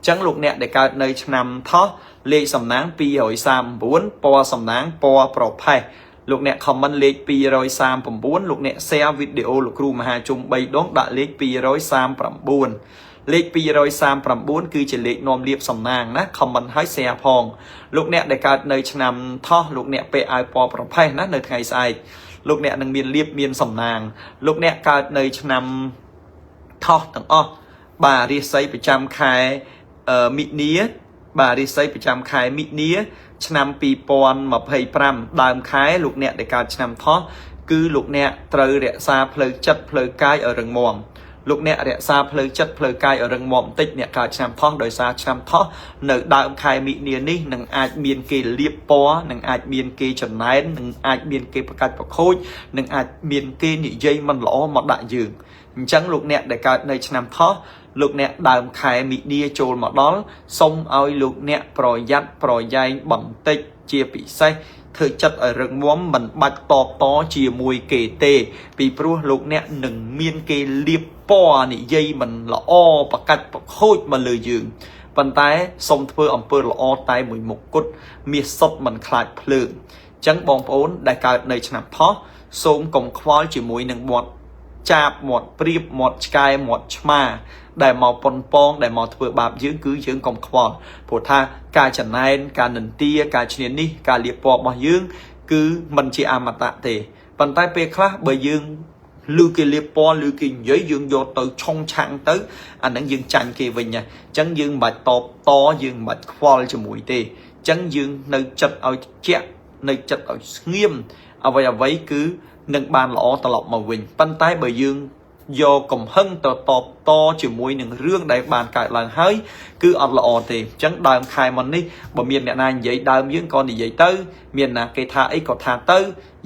ចឹងលោកអ្នកដែលកើតនៅឆ្នាំថោះលេខសំណាង239ពណ៌សំណាងពណ៌ប្រផេះលោកអ្នក comment លេខ239លោកអ្នក share វីដេអូលោកគ្រូមហាជុំ3ដងដាក់លេខ239លេខ239គឺជាលេខនាំលៀបសំណាងណា comment ហើយ share ផងលោកអ្នកដែលកើតនៅឆ្នាំថោះលោកអ្នកពាក់អាវពណ៌ប្រផេះណានៅថ្ងៃស្អែកលោកអ្នកនឹងមានលៀបមានសំណាងលោកអ្នកកើតនៅឆ្នាំថោះទាំងអស់បាទរាសីប្រចាំខែមិនិនាបាទរាសីប្រចាំខែមិនិនាឆ្នាំ2025ដើមខែលោកអ្នកដែលកើតឆ្នាំថោះគឺលោកអ្នកត្រូវរក្សាផ្លូវចិត្តផ្លូវកាយឲ្យរឹងមាំលោកអ្នករក្សាផ្លូវចិត្តផ្លូវកាយឲ្យរឹងមាំបន្តិចអ្នកកើតឆ្នាំថោះដោយសារឆ្នាំថោះនៅដើមខែមិនិនានេះនឹងអាចមានគេលៀបពណ៌នឹងអាចមានគេចំណែននឹងអាចមានគេប្រកាច់ប្រខូចនឹងអាចមានគេនិយាយមិនល្អមកដាក់យើងអញ្ចឹងលោកអ្នកដែលកើតនៅឆ្នាំថោះលោកអ្នកដើមខែមិនិនាចូលមកដល់សូមឲ្យលោកអ្នកប្រយ័ត្នប្រយែងបន្តិចជាពិសេសធ្វើចិត្តឲ្យរឹងមាំមិនបាច់តបតជាមួយគេទេ ពីព្រោះលោកអ្នកនឹងមានគេលៀបពណ៌និយាយមិនល្អប្រកាច់ប្រខូចមកលើយើងប៉ុន្តែសូមធ្វើអំពើល្អតែមួយមុខគត់មាសសុទ្ធមិនខ្លាចភ្លើងអញ្ចឹងបងប្អូនដែលកើតនៅឆ្នាំថោះសូមកុំខ្វល់ជាមួយនឹងមាត់ចាបមាត់ព្រៀបមាត់ឆ្កែមាត់ឆ្មាដែលមកប៉ុនប៉ងដែលមកធ្វើបាបយើងគឺយើងកុំខ្វល់ព្រោះថាការចំណែនការនិន្ទាការឈ្នានីសការលៀបពណ៌របស់យើងគឺមិនជាអមតៈទេប៉ុន្តែពេលខ្លះបើយើងឮគេលៀបពណ៌ឮគេនិយាយយើងយកទៅឆុងឆាំងទៅអាហ្នឹងយើងចាញ់គេវិញណាអញ្ចឹងយើងមិនបាច់តបតយើងមិនបាច់ខ្វល់ជាមួយទេអញ្ចឹងយើងនៅចិត្តឲ្យជាក់នៅចិត្តឲ្យស្ងៀមអ្វីអ្វីគឺនឹងបានល្អត្រឡប់មកវិញប៉ុន្តែបើយើងយកកំហឹងទៅតបតជាមួយនឹងរឿងដែលបានកើតឡើងហើយគឺអត់ល្អទេអញ្ចឹងដើមខែមុននេះបើមានអ្នកណានិយាយដើមយើងក៏និយាយទៅមានណាគេថាអីក៏ថាទៅ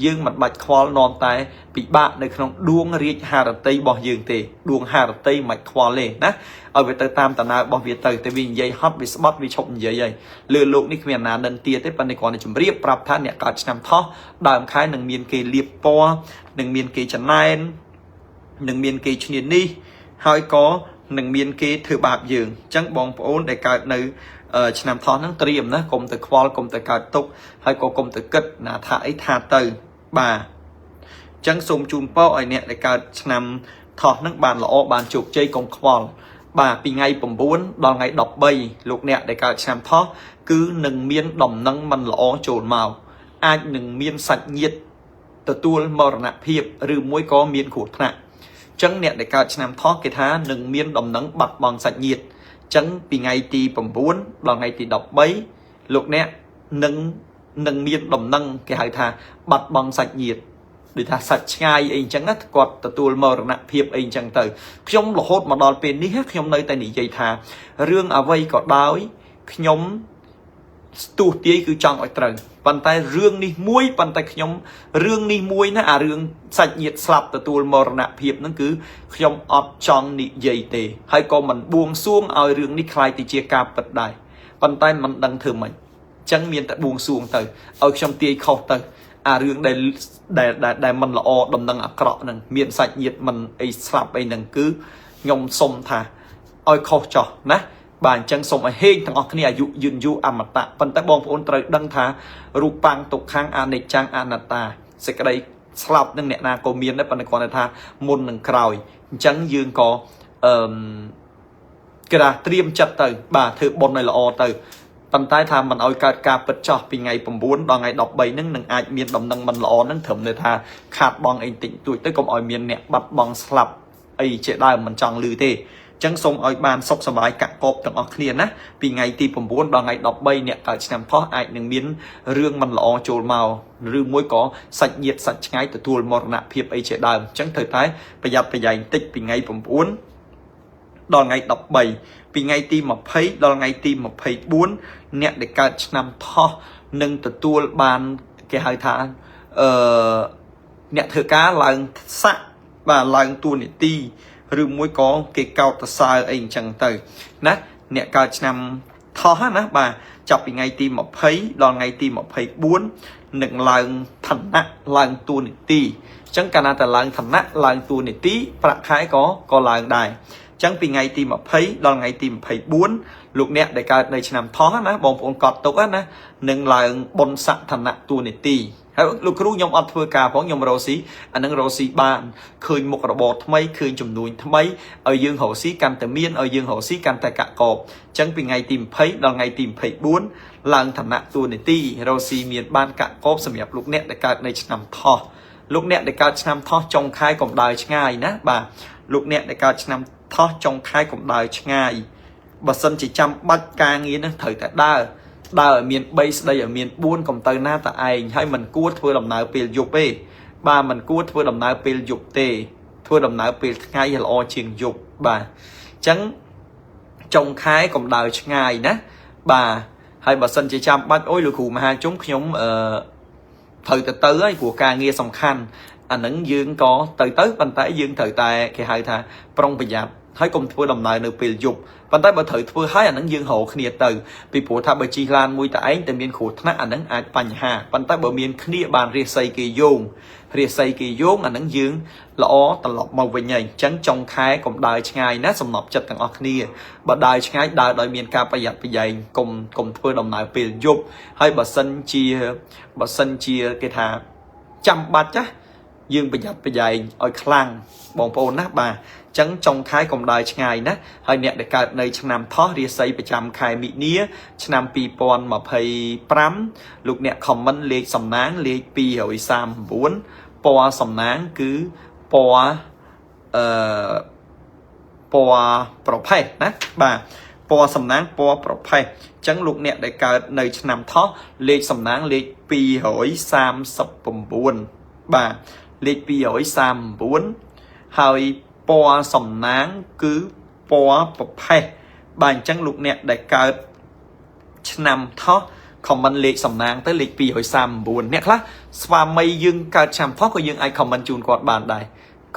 យើងមិនបាច់ខ្វល់នាំតែពិបាកនៅក្នុងដួងរាជហារតីរបស់យើងទេដួងហារតីមិនខ្វល់ទេណាឲ្យវាទៅតាមដំណើររបស់វាទៅតែវានិយាយហត់វាស្បត់វាឈប់និយាយហើយលើលោកនេះគ្មានណានិន្ទាទេប៉ុន្តែគ្រាន់តែជម្រាបប្រាប់ថាអ្នកកើតឆ្នាំថោះដើមខែនឹងមានគេលៀបពណ៌នឹងមានគេចំណែននឹងមានគេឈ្នានីសហើយក៏នឹងមានគេធ្វើបាបយើងអញ្ចឹងបងប្អូនដែលកើតនៅឆ្នាំថោះហ្នឹងត្រៀមណាកុំទៅខ្វល់កុំទៅកើតទុកហើយក៏កុំទៅគិតណាថាអីថាទៅបាទអញ្ចឹងសូមជូនពរឲ្យអ្នកដែលកើតឆ្នាំថោះហ្នឹងបានល្អបានជោគជ័យកុំខ្វល់បាទពីថ្ងៃ9ដល់ថ្ងៃ13លោកអ្នកដែលកើតឆ្នាំថោះគឺនឹងមានដំណឹងមិនល្អចូលមកអាចនឹងមានសាច់ញាតិទទួលមរណភាពឬមួយក៏មានគ្រោះថ្នាក់ចឹងអ្នកដែលកើតឆ្នាំថោះគេថានឹងមានដំណឹងបាត់បង់សាច់ញាតិចឹងពីថ្ងៃទី9ដល់ថ្ងៃទី13លោកអ្នកនឹងមានដំណឹងគេហៅថាបាត់បង់សាច់ញាតិដូចថាសាច់ឆ្ងាយអីអញ្ចឹងណាគាត់ទទួលមរណភាពអីអញ្ចឹងទៅខ្ញុំរហូតមកដល់ពេលនេះខ្ញុំនៅតែនិយាយថារឿងអ្វីក៏ដោយខ្ញុំស្ទុះទាយគឺចង់ឲ្យត្រូវប៉ុន្តែរឿងនេះមួយប៉ុន្តែខ្ញុំរឿងនេះមួយណាអារឿងសាច់ញាតិស្លាប់ទទួលមរណភាពហ្នឹងគឺខ្ញុំអត់ចង់និយាយទេហើយក៏មិនបួងសួងឲ្យរឿងនេះក្លាយទៅជាការពិតដែរប៉ុន្តែមិនដឹងធ្វើម៉េចចឹងមានតែបួងសួងទៅឲ្យខ្ញុំទាយខុសទៅអារឿងដែលដែលដែលមិនល្អដំណឹងអាក្រក់ហ្នឹងមានសាច់ញាតិមិនអីស្លាប់អីហ្នឹងគឺខ្ញុំសុំថាឲ្យខុសចោះណាបាទអញ្ចឹងសូមឲ្យហេងទាំងអស់គ្នាអាយុយឺនយូរអមតៈប៉ុន្តែបងប្អូនត្រូវដឹងថារូបាំងទុក្ខំអនិច្ចំអនត្តាសេចក្តីស្លាប់នឹងអ្នកណាក៏មានដែរប៉ុន្តែគ្រាន់តែថាមុននឹងក្រោយអញ្ចឹងយើងក៏អឺគេថាត្រៀមចិត្តទៅបាទធ្វើបុណ្យឲ្យល្អទៅប៉ុន្តែថាមិនឲ្យកើតការពិតចោះពីថ្ងៃ9ដល់ថ្ងៃ13ហ្នឹងនឹងអាចមានដំណឹងមិនល្អហ្នឹងត្រឹមតែថាខាតបង់អីតិចតួចទៅកុំឲ្យមានអ្នកបាត់បង់ស្លាប់អីជាដើមមិនចង់ឮទេចឹងសូមឲ្យបានសុខសប្បាយកាក់កបទាំងអស់គ្នាណាពីថ្ងៃទី9ដល់ថ្ងៃ13អ្នកកើតឆ្នាំថោះអាចនឹងមានរឿងមិនល្អចូលមកឬមួយក៏សាច់ញាតិសាច់ឆ្ងាយទទួលមរណភាពអីជាដើមអញ្ចឹងត្រូវតែប្រយ័ត្នប្រយែងតិចពីថ្ងៃ9ដល់ថ្ងៃ13ពីថ្ងៃទី20ដល់ថ្ងៃទី24អ្នកដែលកើតឆ្នាំថោះនឹងទទួលបានគេហៅថាអឺអ្នកធ្វើការឡើងស័កបាទឡើងតួនាទីឬមួយក៏គេកោតសរសើរអីអញ្ចឹងទៅណាអ្នកកើតឆ្នាំថោះណាបាទចាប់ពីថ្ងៃទី20ដល់ថ្ងៃទី24នឹងឡើងឋានៈឡើងតួនាទីអញ្ចឹងកាលណាតែឡើងឋានៈឡើងតួនាទីប្រាក់ខែក៏ឡើងដែរ ចឹងពីថ្ងៃទី20ដល់ថ្ងៃទី24លោកអ្នកដែលកើតនៅឆ្នាំថោះណាបងប្អូនកត់ទុកណានឹងឡើងបុណ្យស័ក្តិឋានៈតួនាទីហើយលោកគ្រូខ្ញុំអត់ធ្វើការផងខ្ញុំរកស៊ីអានឹងរកស៊ីបានឃើញមុខរបរថ្មីឃើញចំនួនថ្មីឲ្យយើងរកស៊ីកាន់តែមានឲ្យយើងរកស៊ីកាន់តែកាក់កបអញ្ចឹងពីថ្ងៃទី20ដល់ថ្ងៃទី24ឡើងឋានៈតួនាទីរកស៊ីមានបានកាក់កបសម្រាប់លោកអ្នកដែលកើតនៅឆ្នាំថោះលោកអ្នកដែលកើតឆ្នាំថោះចុងខែកុំដើរឆ្ងាយណាបាទលោកអ្នកដែលកើតឆ្នាំថោះចុងខែកុំដើរឆ្ងាយបើសិនជាចាំបាច់ការងារនឹងត្រូវតែដើរដើរឲ្យមាន3ស្ដីឲ្យមាន4កុំទៅណាតែឯងហើយមិនគួរធ្វើដំណើរពេលយប់ទេបាទមិនគួរធ្វើដំណើរពេលយប់ទេធ្វើដំណើរពេលថ្ងៃឲ្យល្អជាងយប់បាទអញ្ចឹងចុងខែកុំដើរឆ្ងាយណាបាទហើយបើសិនជាចាំបាច់អូយលោកគ្រូមហាជុំខ្ញុំអឺត្រូវទៅទៅហើយព្រោះការងារសំខាន់អាហ្នឹងយើងក៏ទៅទៅប៉ុន្តែយើងត្រូវតែគេហៅថាប្រុងប្រយ័ត្នហើយកុំធ្វើដំណើរនៅពេលយប់ប៉ុន្តែបើត្រូវធ្វើហើយអាហ្នឹងយើងរកគ្នាទៅពីព្រោះថាបើជិះឡានមួយតែឯងតែមានគ្រោះថ្នាក់អាហ្នឹងអាចបញ្ហាប៉ុន្តែបើមានគ្នាបានរាសីគេយោងរាសីគេយោងអាហ្នឹងយើងល្អត្រឡប់មកវិញហើយអញ្ចឹងចុងខែកុំដើរឆ្ងាយណាសំណប់ចិត្តទាំងអស់គ្នាបើដើរឆ្ងាយដើរដោយមានការប្រយ័ត្នប្រយែងកុំកុំធ្វើដំណើរពេលយប់ហើយបើសិនជាបើសិនជាគេថាចាំបាច់ចាស់យើងប្រយ័ត្នប្រយែងឲ្យខ្លាំងបងប្អូនណាបាទចឹងចុងខែកុំដើរឆ្ងាយណាហើយអ្នកដែលកើតនៅឆ្នាំថោះរាសីប្រចាំខែមិនិនាឆ្នាំ2025លោកអ្នក comment លេខសំណាងលេខ239ពណ៌សំណាងគឺពណ៌អឺពណ៌ប្រផេះណាបាទពណ៌សំណាងពណ៌ប្រផេះអញ្ចឹងលោកអ្នកដែលកើតនៅឆ្នាំថោះលេខសំណាងលេខ239បាទលេខ239ហើយពណ៌សំណាងគឺពណ៌ប្រផេះបាទអញ្ចឹងលោកអ្នកដែលកើតឆ្នាំថោះ comment លេខសំណាងទៅលេខ239អ្នកខ្លះស្វាមីយើងកើតឆ្នាំថោះក៏យើងអាច comment ជូនគាត់បានដែរ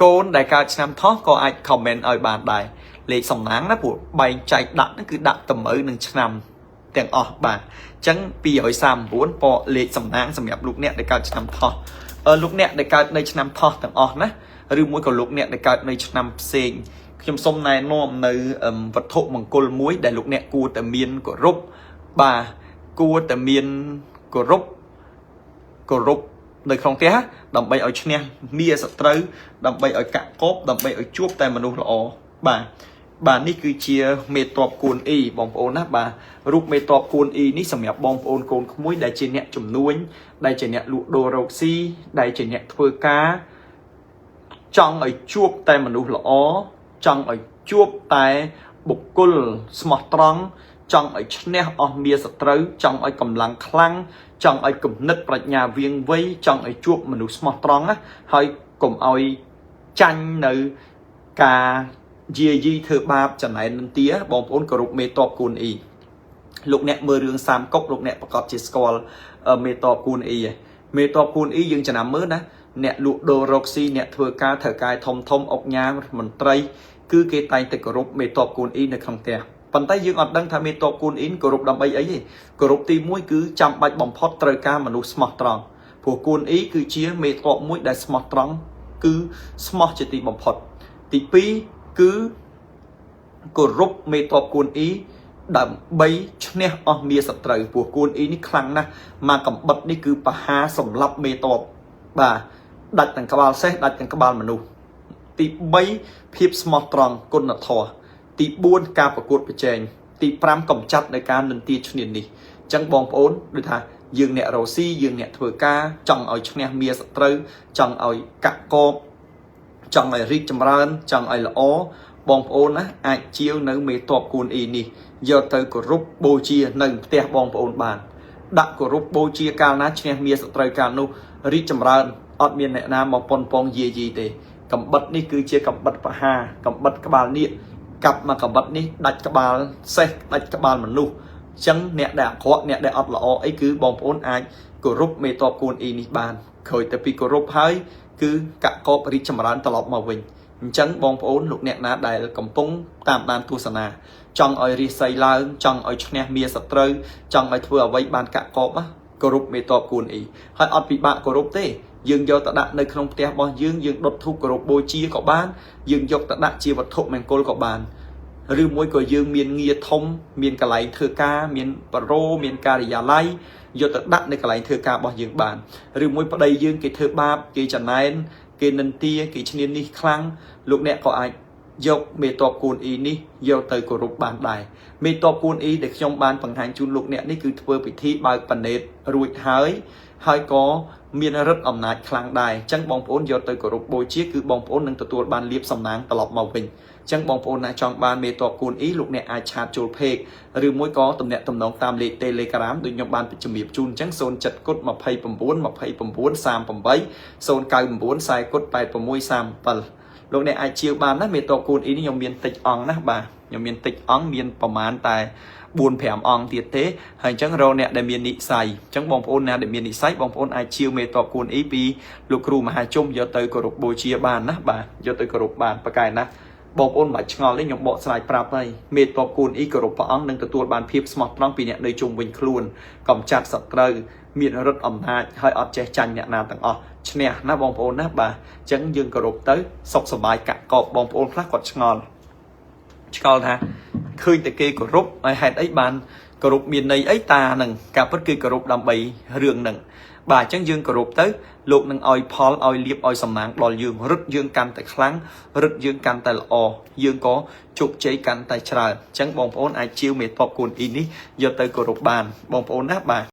កូនដែលកើតឆ្នាំថោះក៏អាច comment ឲ្យបានដែរលេខសំណាងណាព្រោះបែងចែកដាក់ហ្នឹងគឺដាក់តម្រូវនឹងឆ្នាំទាំងអស់បាទអញ្ចឹង239ពណ៌លេខសំណាងសម្រាប់លោកអ្នកដែលកើតឆ្នាំថោះលោកអ្នកដែលកើតនៅឆ្នាំថោះទាំងអស់ណាឬមួយក៏លោកអ្នកដែលកើតនៅឆ្នាំផ្សេងខ្ញុំសូមណែនាំនៅវត្ថុមង្គលមួយដែលលោកអ្នកគួរតែមានគោរពបាទគួរតែមានគោរពគោរពនៅក្នុងផ្ទះដើម្បីឲ្យឈ្នះមាសត្រូវដើម្បីឲ្យកាក់កបដើម្បីឲ្យជួបតែមនុស្សល្អបាទបាទនេះគឺជាមេតបគួនអ៊ីបងប្អូនណាបាទរូបមេតបគួនអ៊ីនេះសម្រាប់បងប្អូនកូនក្មួយដែលជាអ្នកជំនួញដែលជាអ្នកលក់ដូររកស៊ីដែលជាអ្នកធ្វើការចង់ឲ្យជួបតែមនុស្សល្អចង់ឲ្យជួបតែបុគ្គលស្មោះត្រង់ចង់ឲ្យឈ្នះអស់មាសត្រូវចង់ឲ្យកម្លាំងខ្លាំងចង់ឲ្យគំនិតប្រាជ្ញាវៀងវៃចង់ឲ្យជួបមនុស្សស្មោះត្រង់ណាហើយកុំឲ្យចាញ់នៅការយាយីធ្វើបាបចំណែននន្ទាបងប្អូនគោរពមេតបគួនអ៊ីលោកអ្នកមើលរឿងសាមកុកលោកអ្នកប្រកាសជាស្គាល់មេតបគួនអ៊ីឯងមេតបគួនអ៊ីយើងចំណាំមើលណាអ្នកលក់ដូររកស៊ីអ្នកធ្វើការធ្វើកាយធំធំអុកញ៉ាមន្ត្រីគឺគេតែងតែគោរពមេតបគួនអ៊ីនៅក្នុងផ្ទះប៉ុន្តែយើងអត់ដឹងថាមេតបគួនអ៊ីនគោរពដើម្បីអីទេគោរពទី1គឺចាំបាច់បំផុតត្រូវការមនុស្សស្មោះត្រង់ព្រោះគួនអ៊ីគឺជាមេតបមួយដែលស្មោះត្រង់គឺស្មោះជាទីបំផុតទី2គឺគោរពមេតបគួនអ៊ីដើម្បីឈ្នះអស់មាសត្រូវព្រោះគួនអ៊ីនេះខ្លាំងណាស់មកកំបិតនេះគឺបហាសម្លាប់មេតបបាទដាច់ទាំងក្បាលសេះដាច់ទាំងក្បាលមនុស្សទី3ភាពស្មោះត្រង់គុណធម៌ទី4ការប្រកួតប្រជែងទី5កំចាត់ในការនិន្ទាឈ្នានីសអញ្ចឹងបងប្អូនដូចថាយើងអ្នករកស៊ីយើងអ្នកធ្វើការចង់ឲ្យឈ្នះមាសត្រូវចង់ឲ្យកាក់កបចង់ឲ្យរីកចម្រើនចង់ឲ្យល្អបងប្អូនណាអាចជាវនៅមេតបគួនអ៊ីនេះយកទៅគោរពបូជានៅផ្ទះបងប្អូនបានដាក់គោរពបូជាកាលណាឈ្នះមាសត្រូវកាលនោះរីកចម្រើនអត់មានអ្នកណាមកប៉ុនប៉ងយាយីទេកំបិតនេះគឺជាកំបិតបហាកំបិតក្បាលនាគកាប់មកកំបិតនេះដាច់ក្បាលសេះដាច់ក្បាលមនុស្សអញ្ចឹងអ្នកដែលអាក្រក់អ្នកដែលអត់ល្អអីគឺបងប្អូនអាចគោរពមេតបគួនអ៊ីនេះបានក្រោយតែពីគោរពហើយគឺកាក់កបរីកចម្រើនត្រឡប់មកវិញអញ្ចឹងបងប្អូនលោកអ្នកណាដែលកំពុងតាមដានទស្សនាចង់ឲ្យរាសីឡើងចង់ឲ្យឈ្នះមាសត្រូវចង់ឲ្យធ្វើអ្វីបានកាក់កបគោរពមេតបគួនអ៊ីហើយអត់ពិបាកគោរពទេយើងយកទៅដាក់នៅក្នុងផ្ទះរបស់យើងយើងដុតធូបគោរពបូជាក៏បានយើងយកទៅដាក់ជាវត្ថុមង្គលក៏បាន ឬមួយក៏យើងមានងារធំមានកន្លែងធ្វើការមានប្រូមានការិយាល័យយកទៅដាក់នៅកន្លែងធ្វើការរបស់យើងបានឬមួយប្តីយើងគេធ្វើបាបគេចំណែនគេនិន្ទាគេឈ្នានីសខ្លាំងលោកអ្នកក៏អាចយកមេតបគួនអ៊ីនេះយកទៅគោរពបានដែរមេតបគួនអ៊ីដែលខ្ញុំបានបង្ហាញជូនលោកអ្នកនេះគឺធ្វើពិធីបើកប៉ណេតរួចហើយហើយក៏មានឫទ្ធិអំណាចខ្លាំងដែរអញ្ចឹងបងប្អូនយកទៅគោរពបូជាគឺបងប្អូននឹងទទួលបានលៀបសំណាងត្រឡប់មកវិញអញ្ចឹងបងប្អូនណាចង់បានមេតបគួនអ៊ីលោកអ្នកអាច chat ចូល page ឬមួយក៏ទំនាក់ទំនងតាមលេខ Telegram ដូចខ្ញុំបានជំរាបជូនអញ្ចឹង07គុត29 29 38 099 40គុត86 37លោកអ្នកអាចជាវបានណាមេតបគួនអ៊ីនេះខ្ញុំមានតិចអង្គណាបាទខ្ញុំមានតិចអង្គមានប្រមាណតែ4 5អង្គទៀតទេហើយអញ្ចឹងរកអ្នកដែលមាននិស័យអញ្ចឹងបងប្អូនណាដែលមាននិស័យបងប្អូនអាចជាវមេតបគួនអ៊ីពីលោកគ្រូមហាជុំយកទៅគោរពបូជាបានណាបាទយកទៅគោរពបានប្រកែណាបងប្អូនមិនបាច់ឆ្ងល់ទេខ្ញុំបកស្រាយប្រាប់ហើយមេតបគួនអ៊ីគោរពព្រះអង្គនឹងទទួលបានភាពស្មោះត្រង់ពីអ្នកនៅជុំវិញខ្លួនកំចាត់សត្រូវមានឫទ្ធិអំណាចហើយអត់ចេះចាញ់អ្នកណាទាំងអស់ឈ្នះណាបងប្អូនណាបាទអញ្ចឹងយើងគោរពទៅសុខសប្បាយកកបបងប្អូនខ្លះគាត់ឆ្ងល់ឆ្ងល់ថាឃើញតែគេគោរពហើយហេតុអីបានគោរពមានន័យអីតានឹងការពិតគឺគោរពដើម្បីរឿងនឹងបាទអញ្ចឹងយើងគោរពទៅលោកនឹងឲ្យផលឲ្យលៀបឲ្យសំណាងដល់យើងរឹតយើងកាន់តែខ្លាំងរឹតយើងកាន់តែល្អយើងក៏ជោគជ័យកាន់តែច្រើនអញ្ចឹងបងប្អូនអាចជាវមេតបគួនអ៊ីនេះយកទៅគោរពបានបងប្អូនណាបាទ។